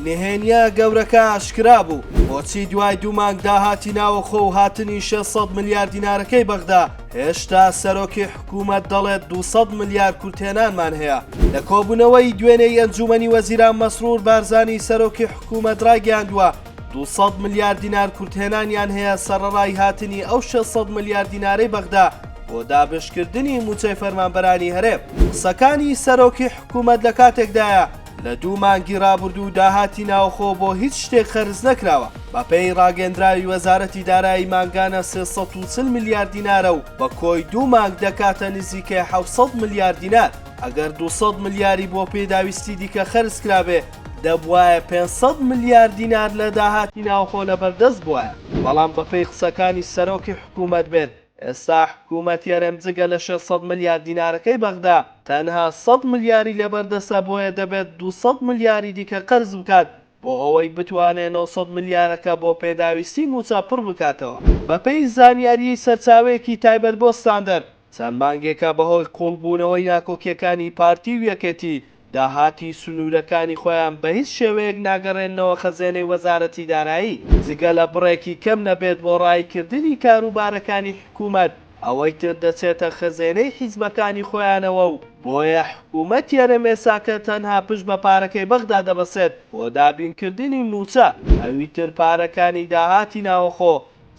نهێنییە گەورەکە ئاشکرا بوو، بۆچی دوای دوو مانگ داهاتی ناوەخۆ و هاتنی 600 ملیار دینارەکەی بەغدا، هێشتا سەرۆکی حکوومەت دەڵێت 200 ملیار کورتهێنانمان هەیە؟ لە کۆبوونەوەی دوێنێی ئەنجوومەنی وەزیران مەسرور بارزانی سەرۆکی حکوومەت ڕایگەیاندووە، 200 ملیار دینار کورتهێنانیان هەیە سەڕەڕای هاتنی ئەو 600 ملیار دینارەی بەغدا بۆ دابەشکردنی مووچەی فەرمانبەرانی هەرێم. قسەکانی سەرۆکی حکوومەت لە کاتێکدایە، لە دوو مانگی رابردوو داهاتی ناوخۆ بۆ هیچ شتێک خەرج نەکراوە، بەپێی راگەندراوی وەزارەتی دارایی مانگانە 340 ملیار دینارە و بە کۆی دوو مانگ دەکاتە نزیکەی 700 ملیار دینار، ئەگەر 200 ملیاری بۆ پێداویستی دیکە خەرج کرابێ دەبوایە 500 ملیار دینار لە داهاتی ناوخۆ لەبەردەست بوایە، بەڵام بەپێی قسەکانی سەرۆکی حکومەت بێت ئێستا حکومەتی هەرێم جگە لە 600 ملیار دینارەکەی بەغدا، تەنها سەد ملیاری لەبەردەستە بۆیە دەبێت 200 ملیاری دیکە قەرز بکات بۆ ئەوەی بتوانێت 900 ملیارەکە بۆ پێداویستی مووچە پڕ بکاتەوە. بەپێی زانیاریی سەرچاوەیەکی تایبەت بۆ ستاندەر، چەند مانگێکە بەهۆی قووڵبوونەوەی ناکۆکییەکانی پارتی و یەکێتی، داهاتی سنوورەکانی خۆیان بە هیچ شێوەیەک ناگەڕێننەوە خەزێنەی وەزارەتی دارایی، جگە لە بڕێکی کەم نەبێت بۆ ڕاییکردنی کاروبارەکانی حکوومەت، ئەوەی تر دەچێتە خەزێنەی حیزبەکانی خۆیانەوە و بۆیە حکوومەتی هەرێم ئێستاکە تەنها پشت بە پارەکەی بەغدا دەبەستێت بۆ دابینکردنی مووچە، ئەوی تر پارەکانی داهاتی ناوەخۆ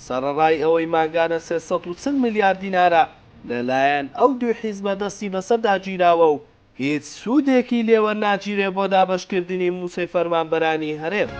سەڕەڕای ئەوەی مانگانە 340 ملیار دینارە لەلایەن ئەو دوو حیزبە دەستی بەسەردا گیراوە و هیچ سوودێکی لێوەرناگیرێ بۆ دابەشکردنی مووچەی فەرمانبەرانی هەرێم.